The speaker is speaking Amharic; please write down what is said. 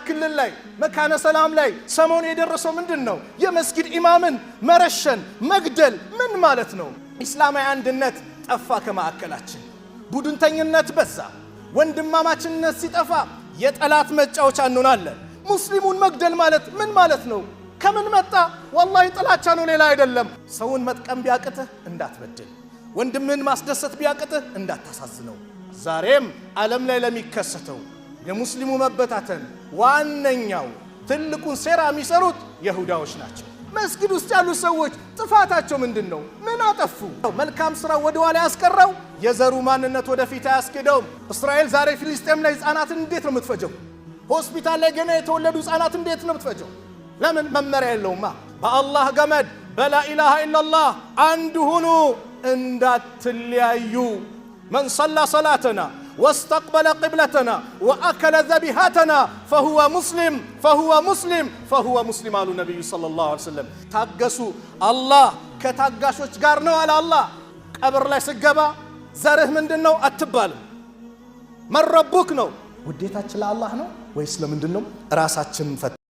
ክልል ላይ መካነ ሰላም ላይ ሰሞኑ የደረሰው ምንድን ነው? የመስጊድ ኢማምን መረሸን፣ መግደል ምን ማለት ነው? ኢስላማዊ አንድነት ጠፋ ከማዕከላችን። ቡድንተኝነት በዛ። ወንድማማችነት ሲጠፋ የጠላት መጫወቻ እንሆናለን። ሙስሊሙን መግደል ማለት ምን ማለት ነው? ከምን መጣ? ወላሂ ጥላቻ ነው፣ ሌላ አይደለም። ሰውን መጥቀም ቢያቅትህ እንዳትበድል፣ ወንድምህን ማስደሰት ቢያቅትህ እንዳታሳዝነው። ዛሬም ዓለም ላይ ለሚከሰተው የሙስሊሙ መበታተን ዋነኛው ትልቁን ሴራ የሚሰሩት የሁዳዎች ናቸው። መስጊድ ውስጥ ያሉ ሰዎች ጥፋታቸው ምንድን ነው? ምን አጠፉ? መልካም ስራ ወደ ኋላ ያስቀረው የዘሩ ማንነት ወደፊት አያስኬደውም። እስራኤል ዛሬ ፊልስጤም ላይ ህፃናትን እንዴት ነው የምትፈጀው? ሆስፒታል ላይ ገና የተወለዱ ህፃናት እንዴት ነው የምትፈጀው? ለምን? መመሪያ የለውማ። በአላህ ገመድ በላኢላሃ ኢላላህ አንድ ሁኑ፣ እንዳትለያዩ። من صلى صلاتنا واستقبل قبلتنا وأكل ذبيحتنا فهو مسلم، فهو مسلم، فهو مسلم አሉ ነቢዩ ሰለላሁ ዐለይሂ ወሰለም። ታገሱ፣ አላህ ከታጋሾች ጋር ነው አለ አላህ። ቀብር ላይ ስገባ ዘርህ ምንድን ነው አትባልም። من ربك ነው። ውዴታችን ለአላህ ነው ወይስ ለምንድን ነው? ራሳችንን ፈትሽ።